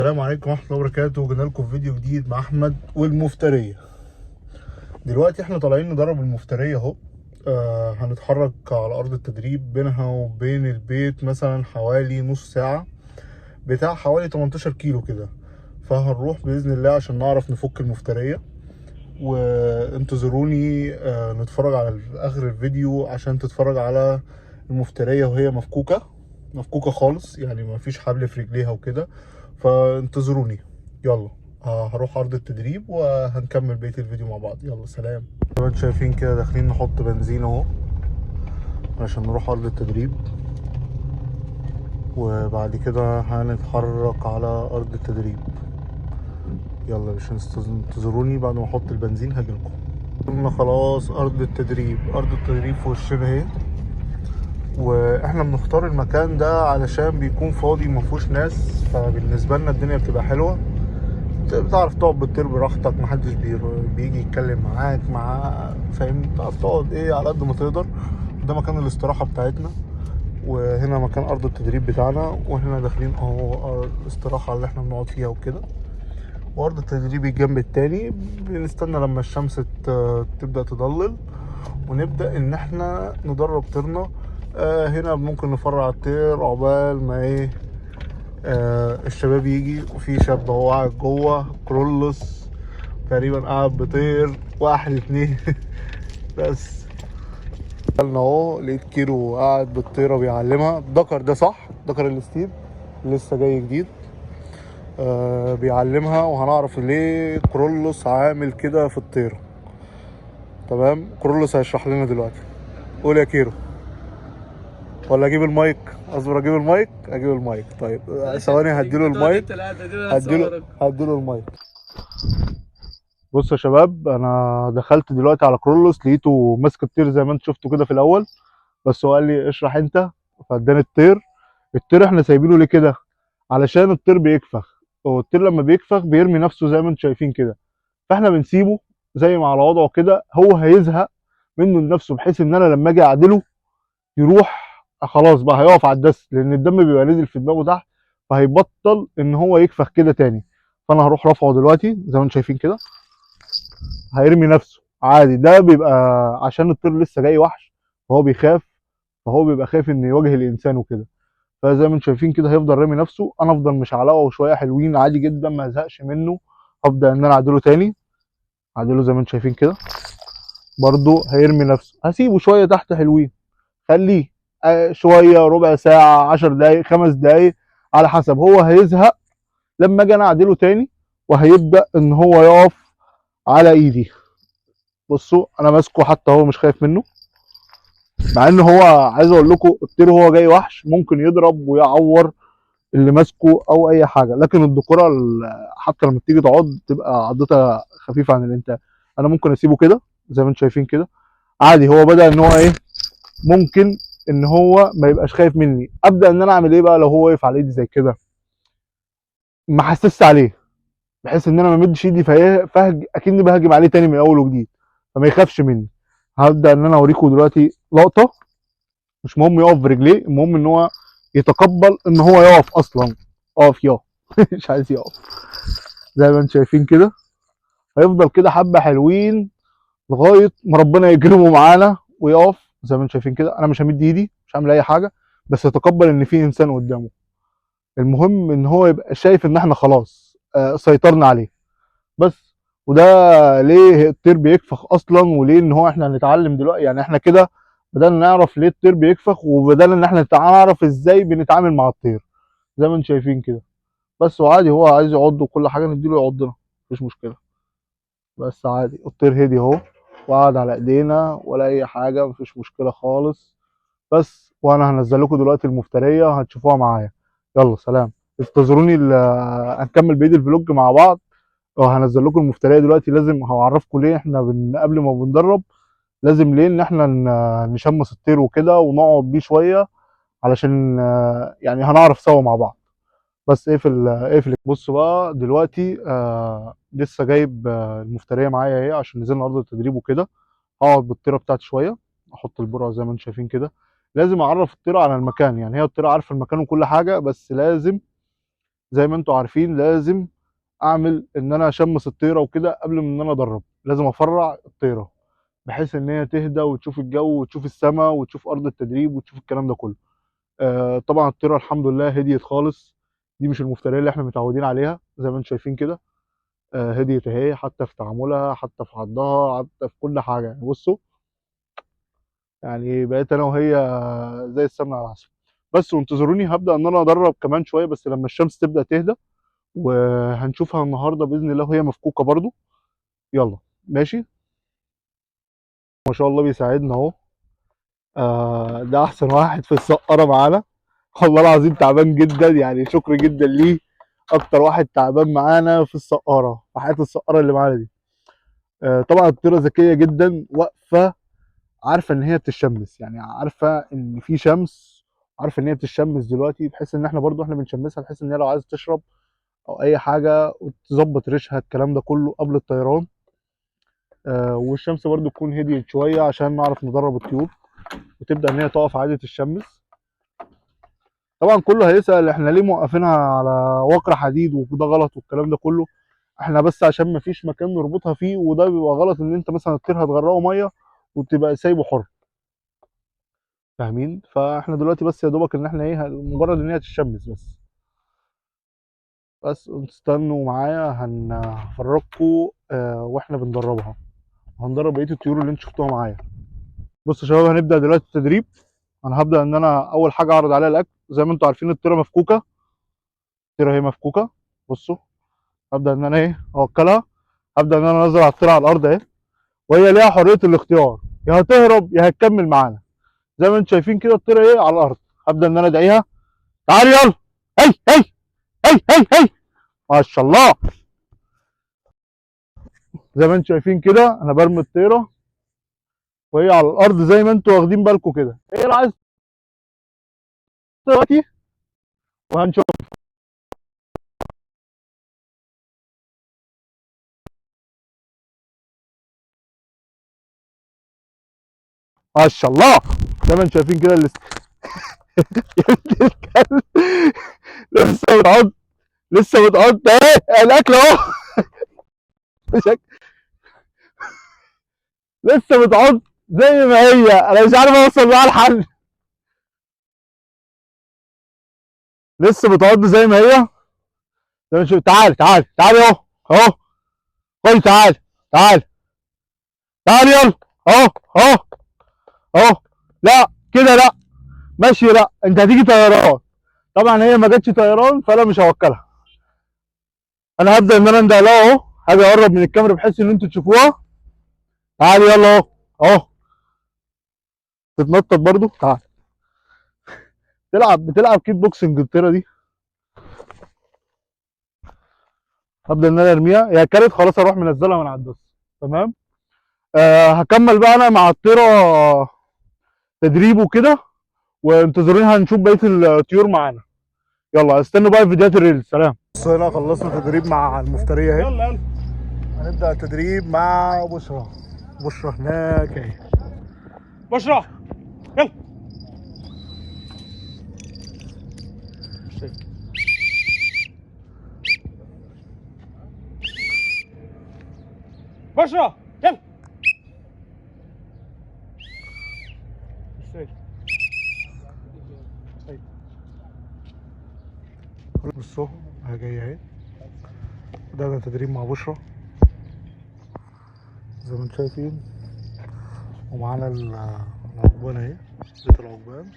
السلام عليكم ورحمة الله وبركاته. جينا لكم في فيديو جديد مع احمد والمفترية. دلوقتي احنا طالعين ندرب المفترية اهو. هنتحرك على ارض التدريب، بينها وبين البيت مثلا حوالي نص ساعة، بتاع حوالي 18 كيلو كده. فهنروح باذن الله عشان نعرف نفك المفترية، وانتظروني نتفرج على اخر الفيديو عشان تتفرج على المفترية وهي مفكوكة، مفكوكة خالص، يعني مفيش حبل في رجليها وكده. فانتظروني، يلا هروح ارض التدريب وهنكمل بقية الفيديو مع بعض. يلا سلام. زي ما انتم شايفين كده داخلين نحط بنزين اهو عشان نروح ارض التدريب، وبعد كده هنتحرك على ارض التدريب. يلا يا باشا انتظروني، بعد ما احط البنزين هاجيلكم. قلنا خلاص ارض التدريب، ارض التدريب في وشنا اهي، واحنا بنختار المكان ده علشان بيكون فاضي مفهوش ناس، فبالنسبه لنا الدنيا بتبقى حلوة، بتعرف تقعد بالطير براحتك، محدش بيجي يتكلم معاك، مع فاهم، تعرف تقعد ايه على قد ما تقدر. ده مكان الاستراحة بتاعتنا، وهنا مكان ارض التدريب بتاعنا، وهنا داخلين اهو الاستراحة اللي احنا بنقعد فيها وكده. وارض التدريب الجنب التاني بنستنى لما الشمس تبدا تضلل ونبدا ان احنا ندرب طيرنا. هنا ممكن نفرع الطير عقبال ما ايه الشباب يجي. وفي شاب اهو قاعد جوه كرولوس تقريبا قاعد بطير واحد اتنين بس. دخلنا اهو، لقيت كيرو قاعد بالطيره بيعلمها. دكر ده صح؟ دكر الستيل لسه جاي جديد، بيعلمها، وهنعرف ليه كرولوس عامل كده في الطيرة. تمام، كرولوس هيشرح لنا دلوقتي. قول يا كيرو، ولا اجيب المايك؟ اصبر اجيب المايك، اجيب المايك. طيب ثواني هديله المايك، هديله المايك. بصوا يا شباب، انا دخلت دلوقتي على كرولوس لقيته ماسك الطير زي ما انتم شفتوا كده في الاول، بس هو قال لي اشرح انت، فاداني الطير. الطير احنا سايبينه ليه كده؟ علشان الطير بيكفخ، هو الطير لما بيكفخ بيرمي نفسه زي ما انتم شايفين كده، فاحنا بنسيبه زي ما على وضعه كده، هو هيزهق منه لنفسه، بحيث ان انا لما اجي اعدله يروح خلاص بقى هيقف على الدس، لان الدم بيبقى نزل في دماغه تحت، فهيبطل ان هو يكفخ كده تاني. فانا هروح رافعه دلوقتي زي ما انتم شايفين كده، هيرمي نفسه عادي. ده بيبقى عشان الطير لسه جاي وحش، فهو بيخاف، فهو بيبقى خايف ان يواجه الانسان وكده. فزي ما انتم شايفين كده هيفضل رامي نفسه، انا افضل مشعلقه شوية حلوين عادي جدا، ما ازهقش منه. هبدا ان انا اعدله تاني، اعدله زي ما انتم شايفين كده، برضو هيرمي نفسه. هسيبه شوية تحت حلوين، خليه شوية، ربع ساعة، 10 دقايق، 5 دقايق، على حسب. هو هيزهق لما اجي انا اعدله تاني، وهيبدا ان هو يقف على ايدي. بصوا انا ماسكه حتى هو مش خايف منه، مع ان هو عايز اقول لكم الطير وهو جاي وحش ممكن يضرب ويعور اللي ماسكه او اي حاجة، لكن الدكوره حتى لما بتيجي تعض تبقى عضتها خفيفة عن الانتاج. انا ممكن اسيبه كده زي ما انتم شايفين كده عادي، هو بدا ان هو ايه، ممكن ان هو ما يبقاش خايف مني. ابدا ان انا اعمل ايه بقى لو هو واقف على ايدي زي كده، ما حسست عليه، بحيث ان انا ما امدش ايدي فهج اكني بهجم عليه تاني من اول وجديد، فما يخافش مني. هبدا ان انا اوريكم دلوقتي لقطة، مش مهم يقف برجليه، المهم ان هو يتقبل ان هو يقف اصلا. اقف يقف مش عايز يقف. زي ما انتم شايفين كده هيفضل كده حبه حلوين لغاية ما ربنا يكرمه معانا ويقف. زي ما انتم شايفين كده انا مش همد ايدي، مش هعمل اي حاجة، بس يتقبل ان في انسان قدامه. المهم ان هو يبقى شايف ان احنا خلاص سيطرنا عليه بس. وده ليه الطير بيكفخ اصلا، وليه ان هو احنا هنتعلم دلوقتي، يعني احنا كده بدأنا نعرف ليه الطير بيكفخ، وبدأنا ان احنا نعرف ازاي بنتعامل مع الطير زي ما انتم شايفين كده بس. وعادي هو عايز يعض وكل حاجة نديله يعضنا، مفيش مشكلة، بس عادي الطير هدي اهو وقعد على ايدينا ولا اي حاجة، مفيش مشكلة خالص بس. وانا هنزل لكم دلوقتي المفتريه هتشوفوها معايا. يلا سلام، انتظروني هنكمل بقية ال vlog مع بعض، وهنزل لكم المفتريه دلوقتي. لازم هعرفكم ليه احنا قبل ما بندرب لازم ليه ان احنا نشمس الطير وكده ونقعد بيه شوية، علشان يعني هنعرف سوا مع بعض. بس اقفل اقفل. بصوا بقى دلوقتي لسه جايب المفتريه معايا اهي عشان نزلنا ارض التدريب وكده. هقعد بالطيره بتاعتي شوية، احط البرع زي ما انتم شايفين كده. لازم اعرف الطيرة على المكان، يعني هي الطيرة عارفه المكان وكل حاجة، بس لازم زي ما انتوا عارفين لازم اعمل ان انا اشمس الطيرة وكده قبل ما ان انا ادرب، لازم افرع الطيرة بحيث ان هي تهدى وتشوف الجو وتشوف السماء وتشوف ارض التدريب وتشوف الكلام ده كله. طبعا الطيرة الحمد لله هديت خالص، دي مش المفتريه اللي احنا متعودين عليها زي ما انتم شايفين كده. هديت اهي، حتى في تعاملها، حتى في عضها، حتى في كل حاجة. يعني بصوا، يعني بقيت انا وهي زي السمنة على العسل. بس وانتظروني هبدا ان انا ادرب كمان شوية، بس لما الشمس تبدا تهدى، وهنشوفها النهارده باذن الله وهي مفكوكه برضو. يلا ماشي، ما شاء الله بيساعدنا اهو. ده احسن واحد في السقاره معانا والله العظيم، تعبان جدا يعني، شكر جدا ليه، اكتر واحد تعبان معانا في السقاره، في حياة السقاره اللي معانا دي. طبعا الطيرة ذكية جدا، واقفة عارفه ان هي بتشمس، يعني عارفه ان في شمس، عارفه ان هي بتشمس دلوقتي، بحيث ان احنا برضو احنا بنشمسها بحيث ان هي لو عايزه تشرب او اي حاجة وتظبط ريشها الكلام ده كله قبل الطيران. والشمس برضو تكون هديت شوية عشان نعرف ندرب الطيور، وتبدا ان هي تقف عادي تشمس. طبعا كله هيسال احنا ليه موقفينها على وقر حديد وده غلط والكلام ده كله. احنا بس عشان مفيش مكان نربطها فيه، وده بيبقى غلط ان انت مثلا الطير هتغرقه مية وتبقى سايبه حر، فاهمين؟ فاحنا دلوقتي بس يا دوبك ان احنا ايه، مجرد ان هي تتشمس بس. بس استنوا معايا هنفرجكم واحنا بندربها، وهندرب بقية الطيور اللي انتوا شفتوها معايا. بصوا يا شباب، هنبدا دلوقتي التدريب. انا هبدا ان انا اول حاجة اعرض عليها الاكل. زي ما انتوا عارفين الطيرة مفكوكه، الطيرة هي مفكوكه. بصوا هبدا ان انا ايه، اوكلها. هبدا ان انا انزل على الطيرة على الارض اهي، وهي ليها حرية الاختيار، يا هتهرب يا هتكمل معانا. زي ما انتوا شايفين كده الطيرة ايه على الارض. هبدا ان انا ادعيها، تعالي يلا، هي هي هي هي هي، ما شاء الله. زي ما انتوا شايفين كده انا برمي الطيرة وهي على الارض زي ما انتوا واخدين بالكم كده. هي اللي عايزه دلوقتي، وهنشوف. ما شاء الله زي ما انتوا شايفين كده يا ابن الكلب لسه بتعض، لسه بتعض اهي الاكل اهو. لسه بتعض زي ما هي، انا مش عارف اوصل معاها الحل. لسه بتعض زي ما هي. زي ما شوف، تعال تعال تعال اهو اهو، خد تعال تعال تعال يلا اهو اهو اهو. لا كده لا، ماشي لا، انت هتيجي طيران. طبعا هي ما جاتش طيران فانا مش هوكلها. انا هبدا ان انا اندهلها اهو، هاجي اقرب من الكاميرا بحيث ان انتوا تشوفوها. تعالي يلا اهو اهو، تتنطط برضو، تعال تلعب، بتلعب كيك بوكسنج الطيرة دي. هبدا ان انا ارميها، هي كانت خلاص اروح منزلها من على الدوس. تمام. هكمل بقى انا مع الطيرة تدريب وكده، وانتظروني هنشوف بقية الطيور معانا. يلا استنوا بقى فيديوهات ال reels. سلام. بصوا هنا خلصنا تدريب مع المفتريه اهي. يلا يلا هنبدا التدريب مع بشرى. بشرى هناك اهي. بشرى يلا. بشرى يلا. بصوا اهي جاية اهي. بدأنا تدريب مع بشرى زي ما انتم شايفين، ومعانا العقبان اهي، بيت العقبان.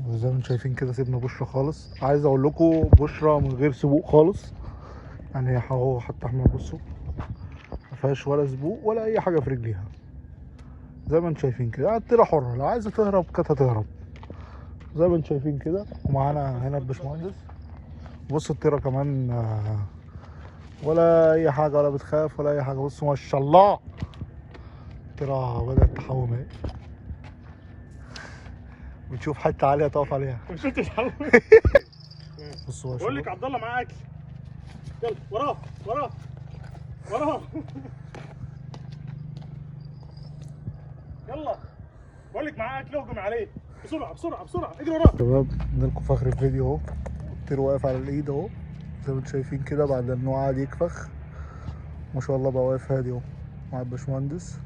وزي ما انتم شايفين كده سيبنا بشرى خالص. عايز اقول لكم بشرى من غير سبوق خالص، يعني هي اهو حتى احنا بصوا ما فيهاش ولا سبوق ولا اي حاجة في رجليها زي ما انتم شايفين كده. يعني الطيرة حره، لو عايزه تهرب كانت هتهرب زي ما انتم شايفين كده. ومعانا هنا الباشمهندس. بصوا الطيرة كمان ولا اي حاجة، ولا بتخاف ولا اي حاجة. بصوا ما شاء الله الطيرة بدات تحوم اهي، بتشوف حتة عالية تقف عليها. مش انت تحوم. بصوا يا بقول لك شباب. عبد الله معاه اكل. يلا وراه وراه وراه. يلا بقول لك معاه اكل، اهجم عليه بسرعة بسرعة بسرعة، اجري وراه. شباب نلقوا في اخر الفيديو اهو. الطير واقف على الايد اهو زي ما انتم شايفين كده، بعد ان هو قعد يكفخ ما شاء الله بقى واقف هادي اهو مع الباشمهندس.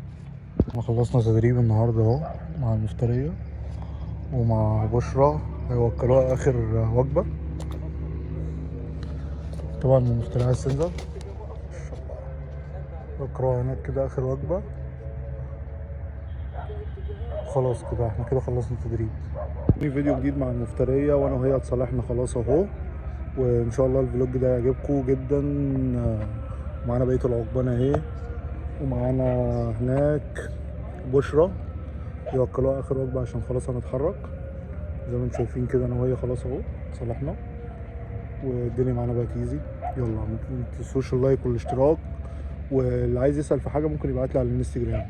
احنا خلصنا تدريب النهارده اهو مع المفترية ومع بشرى، هيوكلوها اخر وجبة. طبعا المفترية عايز تنزل ان شاء الله، يوكلوها هناك كده اخر وجبة. خلاص كده احنا كده خلصنا التدريب. في فيديو جديد مع المفترية وانا وهي اتصالحنا خلاص اهو، وان شاء الله ال vlog ده يعجبكم جدا. معانا بقية العقبان اهي، ومعانا هناك بشرى يوكلوها اخر وجبة عشان خلاص هنتحرك. زي ما انتم شايفين كده انا وهي خلاص اهو اتصالحنا والدنيا معانا بقت easy. يلا ما تنسوش ال like والاشتراك، واللي عايز يسأل في حاجة ممكن يبعت لي على الانستجرام.